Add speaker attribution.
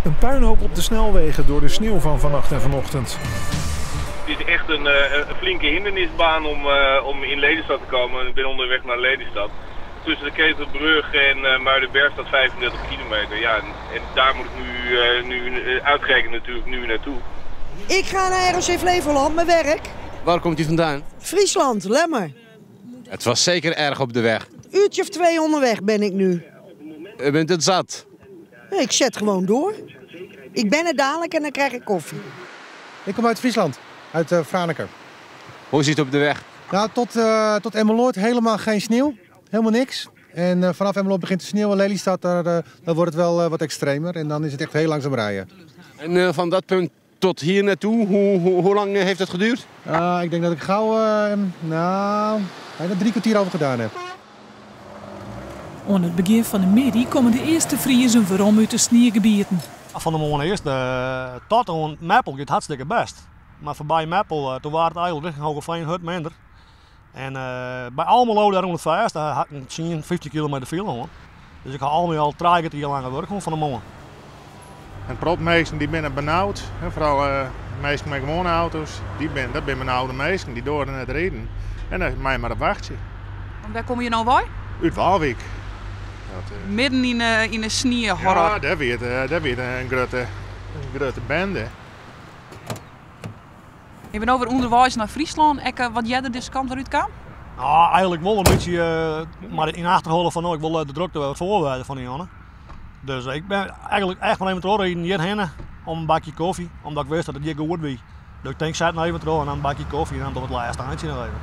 Speaker 1: Een puinhoop op de snelwegen door de sneeuw van vannacht en vanochtend.
Speaker 2: Het is echt een flinke hindernisbaan om in Lelystad te komen. Ik ben onderweg naar Lelystad. Tussen de Ketelbrug en Muiderberg staat 35 kilometer. Ja, en daar moet ik nu uitgerekend natuurlijk nu naartoe.
Speaker 3: Ik ga naar ROC Flevoland, mijn werk.
Speaker 4: Waar komt u vandaan?
Speaker 3: Friesland, Lemmer.
Speaker 4: Het was zeker erg op de weg.
Speaker 3: Uurtje of 2 onderweg ben ik nu.
Speaker 4: U bent het zat?
Speaker 3: Nee, ik zet gewoon door. Ik ben er dadelijk en dan krijg ik koffie.
Speaker 5: Ik kom uit Friesland, uit Franeker.
Speaker 4: Hoe zit het op de weg?
Speaker 5: Nou, tot Emmeloord helemaal geen sneeuw. Helemaal niks. En vanaf Emmeloord begint de sneeuw en Lelystad, daar wordt het wel wat extremer. En dan is het echt heel langzaam rijden.
Speaker 4: En van dat punt tot hier naartoe, hoe lang heeft het geduurd?
Speaker 5: Ik denk dat ik gauw, bijna 3 kwartier over gedaan heb.
Speaker 6: Oan it begjin fan de middei komme de earste Friezen werom út de sniegebieten.
Speaker 7: Fan de moarn earst tot oan Meppel giet hartstikke bêst. Mar foarby Meppel, doe waard it eigenlijk richting Hoogeveen hurd minder. En by Almelo dêr oan it fêst, dêr ha ik in 10, 15 kilometer file hân. Dus ik ha al mei al 3 kwartier langer wurk hân fan de moarn.
Speaker 8: En prop minsken dy binne benaud, hè, foaral minsken mei gewoane auto's, dat binne benaude minsken, dy doare net riden. En dêr mei je mar op wachtsje.
Speaker 9: Want wêr komme je no wei?
Speaker 8: Út Waalwyk. Dat
Speaker 9: Midden yn de sniehorror.
Speaker 8: Ja, dêr wie it in grutte bende.
Speaker 9: Ik ben over ûnderweis nei Fryslân. Ek wat earder dizze kant wer útkaam?
Speaker 7: Nou, eigenlijk wol in bytsje, mar yn achterholle fan, no, ik wol de drokte wer foarwêze fan dy Janne. Dus ik ben eigenlijk echt mar even trochriden hjirhinne om in bakje kofje, omdat ik wist dat it hjir goed wie. Dus ik tink, set no even troch en dan in bakje kofje en dan doch it lêste eintsje noch even.